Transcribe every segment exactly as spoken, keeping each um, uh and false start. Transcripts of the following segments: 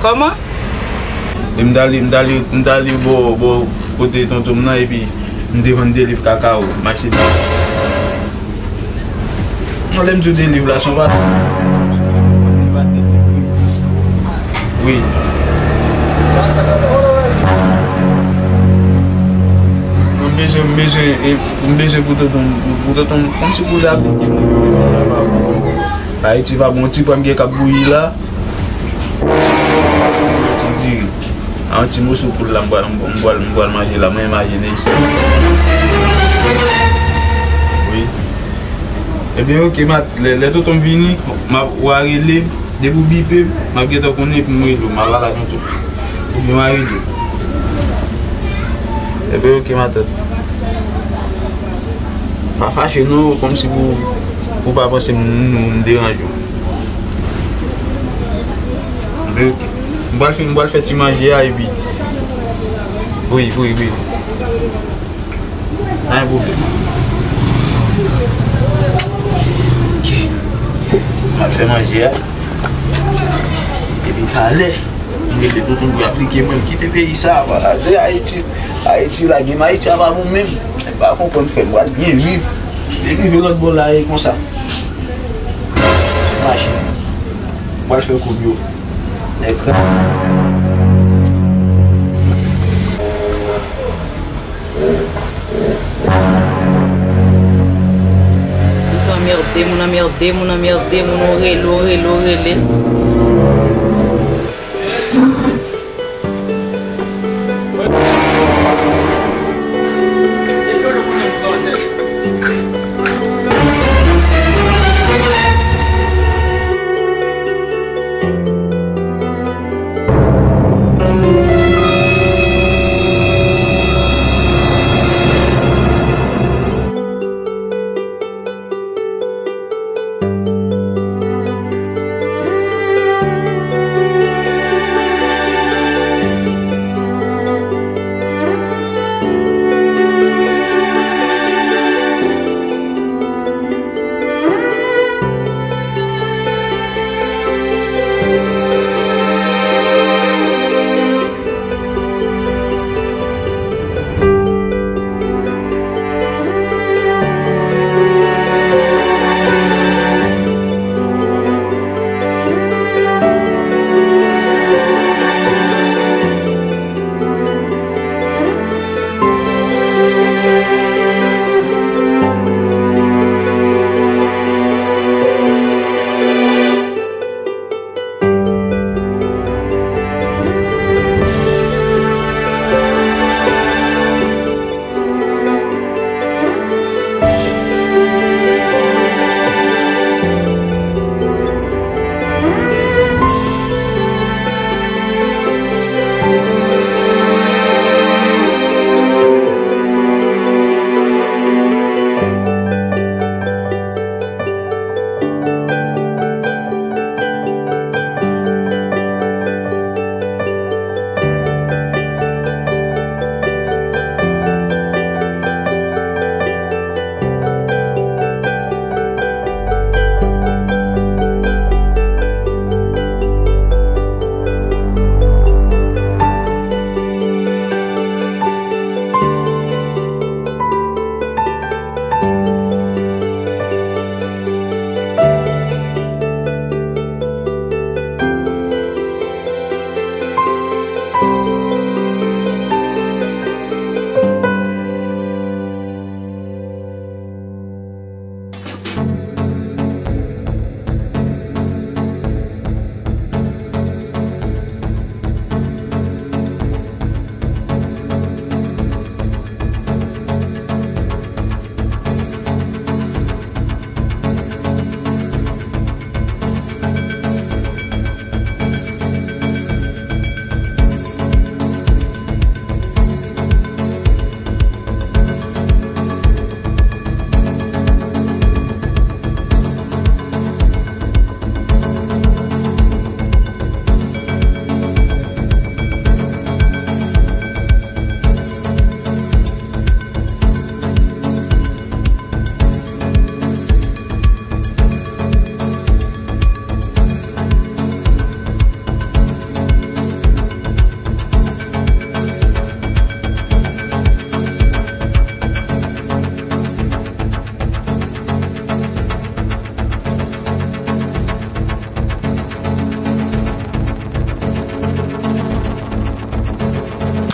Kòman? E m t ale, m t ale, m t ale bò, bò kote tonton m nan, epi m te vann de liv kakao, m achte de. Non, lè m di w de liv la, se yon pa. Wi. Mwen bezwen, m bezwen, e, m bezwen pou tonton, pou tonton, kòmsi pou l aplike mwen. Ayiti pa bon, ti pwa m gen k ap bouyi la. Yon ti diri. A yon ti moso poul la, m pral, m pral, m pral manje la, mwen imajine isit. Wi. Ebyen, oke, m ap, lè, lè tonton m vini, m ap, w a rele m, depi w bipe, m ap gentan konnen epi m rele w, m a pale ak tonton. Oubyen m a rele w. Ebyen, oke, matant. Pa fache non, kòmsi pou, pou w pa panse m, m, m deranje w. Ebyen, oke. M pral fè, m pral fè ti manje a epi. Wi, wi, wi. Pa gen pwoblèm. Oke. M ap fè manje a. Epi talè, m rele tonton pou aplike mwen, m kite peyi sa, vwala, se Ayiti, Ayiti la, gen Ayiti a pa bon menm. M pa konprann frè m, m pral byen viv. Depi rive lòt bò la, e konsa. Mache. M pral fè koub yo. Nèg kraze. Moun anmède, moun anmède, moun ou rele, ou rele, ou rele.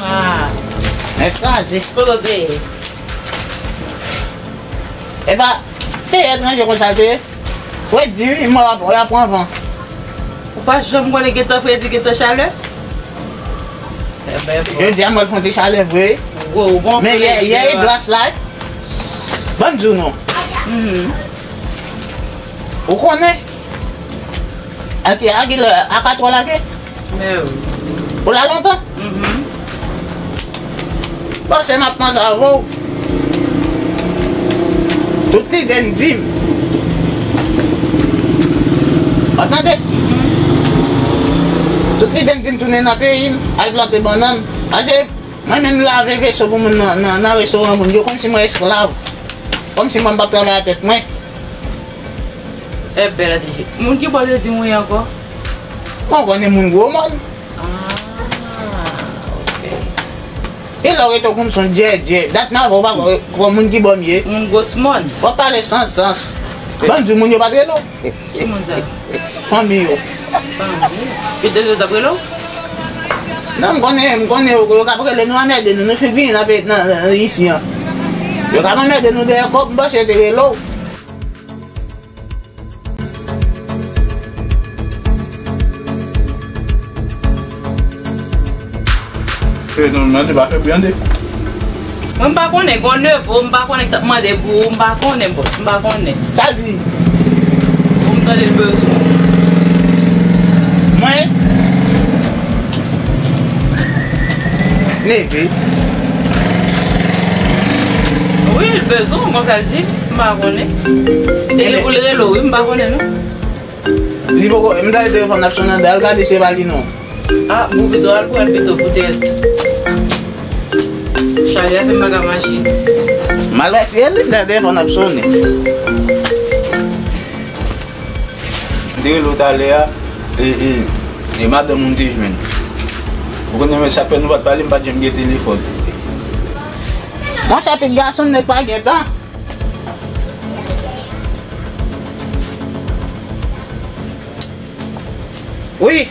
Ah. Men kraze. Kote w te ye? Epa, te etranje konsa l te ye. Fredi wi, mwen ap, ap pran van. Ou pa janm konnen gentan fredi, gentan chalè? Jodi a mwen fon ti chalè vre. Gwo, bon men yè, solèy yè e glas la. Ban m di w non. Mhm. Ou konnen? Ak, ak, ak atò lage? Men wi. Ou la lontan? Mhm. Panse m ap panse avè w. Tout lide m di m. W ap tande? Tout lide m di m tounen nan peyi m, al plante bannann. Pase mwen menm lave veso pou moun nan, nan, nan restoran moun. Yo konn si mwen esklav. Kòmsi mwen m p ap travay a tèt mwen. E bèl atije. Moun ki bò te di m wi ankò? Mwen konnen moun gwo mòn. Ah, ok. E lè w rete w konn son djè, djè. Dat nan avè w pa kwè, kwè moun ki bò m ye. Moun gwos mòn. W ap pale san sans. Ban m di w moun yo pa t rele w. Ki moun sa? Fanmi yo. Fanmi? Yo te sot ap rele w? Non, m konnen, m konnen yo, yo k ap rele nou anmède nou, nou fin vini nan peyi, nan, nan, isi an. Yo k ap anmède nou dèyè kòb, m panse yo te rele w. E non, mande pa fè bri an de. Mwen, m pa konnen, gen yon nevo, m pa konnen ki t ap mande pou ou, m pa konnen, bòs, m pa konnen. Sa di? Pou m tande l bezwen. Mwen? Neve. Wi, l bezwen, konsa l di, m pa konnen. Se li pou l rele w, wi, m pa konnen, non. Li poko, m tande telefòn ap sonnen, al gade se pa li, non. Ah, bon, pito al pran l pito pou tèl. Chale a fè m pa ka mache. Malgre se li, m tande telefòn ap sonnen. M te rele w talè a, e, e, e madanm ou m te jwenn. Ou konnen men sa fè nou pa t pale, m pa t janm gen telefòn. Monchè, pitit gason m nèk pa gen tan. Wi.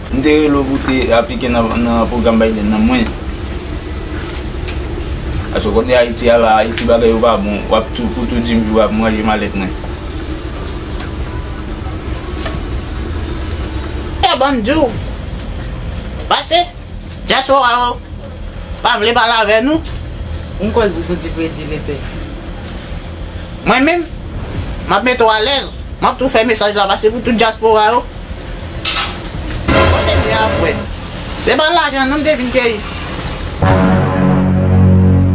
M te rele w pou te aplike nan, nan pwogram Biden nan mwen. Paske w konnen Ayiti a la, Ayiti bagay yo pa bon. W ap tou, pou tou di m w ap manje malèt mwen. E ban m di w. Pase. Dyaspora yo pa vle pale avè nou. M kwè w di w santi fredi, lepè. Mwen menm, m ap mete w alèz. M ap tou fè mesaj la pase pou tout dyaspora yo. Kote m ye a, frè? Se pa lajan non m te vin keyi.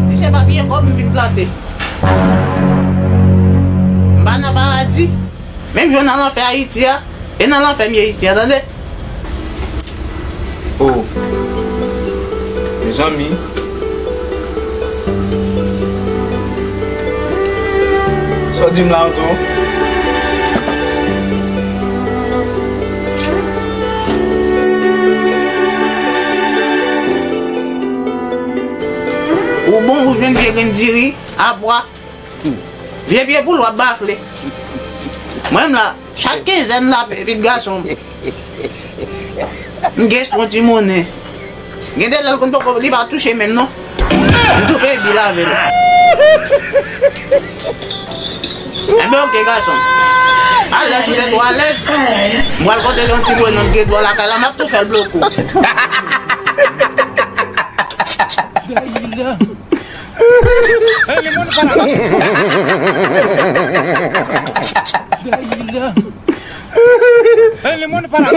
Li se pa pye kòb m vin plante. M pa nan paradi. Menm jan w nan lanfè Ayiti a, e nan lanfè m ye isit, tande? Oh. Mezanmi. Sa w di m la ankò? Ou bon, ou jwenn vye grenn diri, apwa. Vye pye poul w ap bafle. Mwen m la, chak kenzèn la, pitit gason m. M gen yon ti monnen. Gen de lè l konn poko, li pa touche menm non. M tou peye bil avè l. Enben, oke, gason. Alèz, ou tèt ou alèz. M pral konte yon ti monnen, m gen dwa lakay la, m ap tou fè l blokou. Hey, lemon para. Hey, lemon para.